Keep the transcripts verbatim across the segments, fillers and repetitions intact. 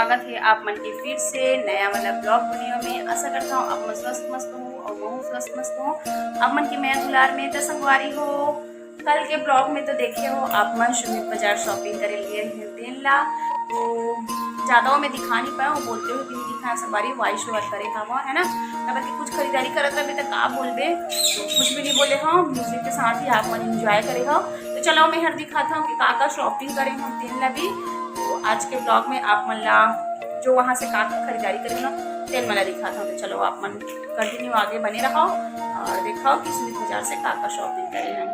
स्वागत हे आप मन के फिर से नया वाला vlog video में। आशा करता हूँ आप मन स्वस्थ मस्त हो और महू स्वस्थ मस्त हो आप मन के मया दुलार में। त संगवारी हो, कल के vlog में तो देखे हो आप मन सुमित बाजार shopping करे लिए हे तेन ला, तो ज्यादा मैं दिखा नहीं पाया हूँ, बोलते हुए भी नहीं दिखाया संगवारी, voice over करे हवा है ना, काबर कि कुछ खरीदारी करत रहे तो का बोलबे, तो कुछ भी नहीं बोले हो, music के साथ ही आप मन enjoy करे हो। तो चलो मैं हर दिखाता हूँ कि का का shopping करे हम तेन ला भी। तो आज के vlog में आप मन ला जो वहाँ से का का खरीदारी करे ना तेन मन ला दिखाता हूँ। तो चलो आप मन continue आगे बने रहो और देखो कि सुमित बाजार से का का shopping करे हम।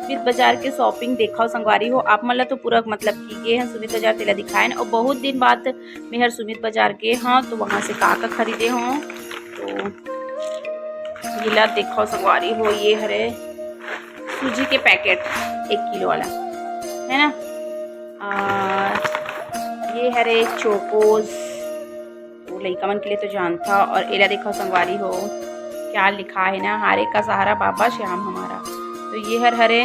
सुमित बाजार के shopping देखो संगवारी हो, आप मन ला तो पूरा मतलब की गे हैं सुमित बाजार तेला दिखाए न, और बहुत दिन बाद मैं हर सुमित बाजार गे हाँ, तो वहाँ से का का खरीदे हूँ। तो ये ला देखो संगवारी हो, ये हरे सूजी के packet एक किलो वाला है ना, और ये हरे चोकोज, तो लइका मन के लिए तो जानता। और एला देखो संगवारी हो, क्या लिखा है ना, हारे का सहारा बाबा श्याम हमारा। तो ये हर हरे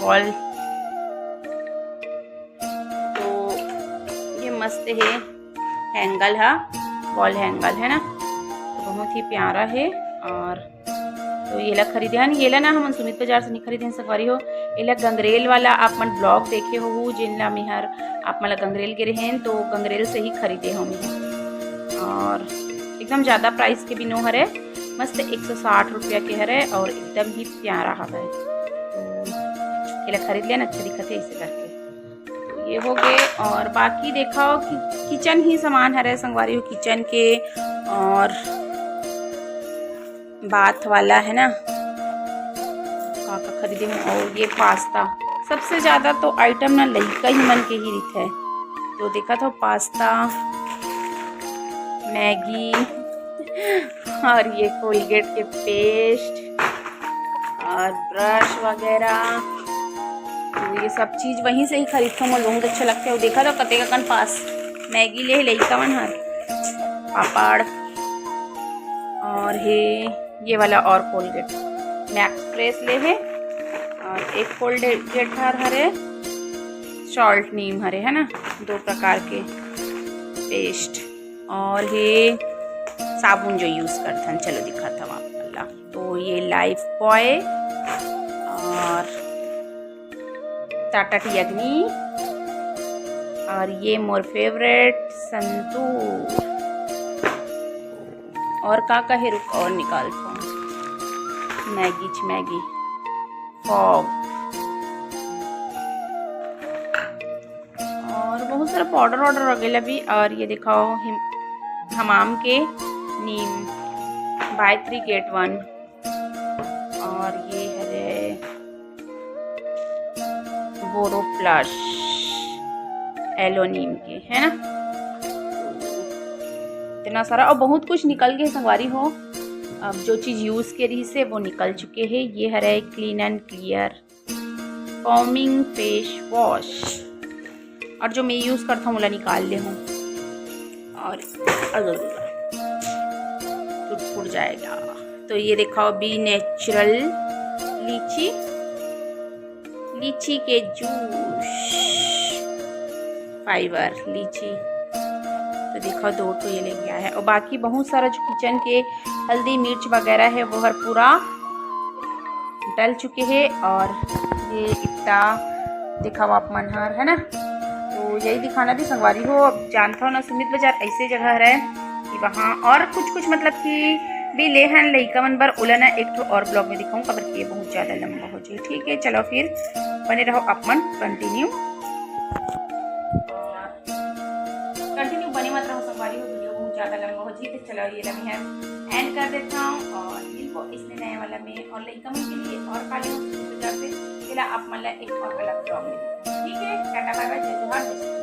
wall, तो ये मस्त है hanger हा, wall hanger है ना, तो बहुत ही प्यारा है। और तो येला खरीदे हन, येला ना हमन सुमित बाजार से नहीं खरीदे हन संगवारी हो, एला गंगरेल वाला आप मन vlog देखे हो, जेन ला मेहर आप मन ला गंगरेल गे रहेन, तो गंगरेल से ही खरीदे हो मेहर। और एकदम ज्यादा price के भी नो हरे, मस्त एक सौ साठ रुपया के हरे और एकदम ही प्यारा हवे। तो एला खरीद लेन, अच्छा दिखत है इसे करके। तो ये हो गए और बाकी देखा हो कि kitchen ही सामान हरे संगवारी हो, kitchen के और bath वाला है ना, का का खरीदे हूँ। और ये pasta, सबसे ज्यादा तो item ना लइका ही मन के ही रिथे। तो देखा था pasta, Maggi और ये Colgate के paste और brush वगैरह, तो ये सब चीज वहीं से ही खरीदथों, मोला बहुत अच्छा लगता है। देखा था कतेक अकन पास Maggi ले लइका मन हर, पापड़ और हे ये वाला और Colgate Max Fresh ले हे और एक Colgate हर हरे Salt Neem हरे, है ना, दो प्रकार के paste और हे साबुन जो use करथन। चलो दिखाता हूँ आप ला। तो ये Lifebuoy और Tata Tea Agni और ये मोर favourite संतूर। और का का हे, रुक और निकालता हूँ। Maggi च Maggi Fog और बहुत सारा powder वाउडर वगैरह भी। और ये दिखाओ हिम-, हमाम के नीम buy three get one और ये हरे बोरो प्लस एलोनीम के, है ना, इतना सारा और बहुत कुछ निकल गए संगवारी हो। अब जो चीज use के रही से वो निकल चुके हैं। ये हरे Clean and Clear Foaming Face Wash और जो मैं use करता हूँ ओला निकाल ले हूँ और टूट फूट जाएगा। तो ये देखो बी नेचुरल लीची, लीची के जूस, fibre लीची। तो देखो दो ठो ये ले गया है और बाकी बहुत सारा जो kitchen के हल्दी मिर्च वगैरह है वो हर पूरा डल चुके हैं। और ये इतना दिखाओ आप मन हर, है ना, तो यही दिखाना थी संगवारी हो। अब जानता हो ना सुमित बाजार ऐसे जगह रहे कि वहाँ और कुछ कुछ मतलब कि भी ले हन लइका मन बर, ओला ना एक ठो और vlog में दिखाऊँ, काबर कि ये बहुत ज्यादा लंबा हो जाए। ठीक है, चलो फिर बने रहो आप मन continue, continue बने मत रहो संगवारी हो, video बहुत ज्यादा लंबा हो जाए। तो चलो ये ला मैं end कर देता हूँ और मिलबो इसने नए वाला में और लइका मन के लिए और काली हो जाते, एला आप मन ला एक और अलग vlog में दिखाऊँ। ठीक है, टाटा bye bye, जय जोहार, जय श्री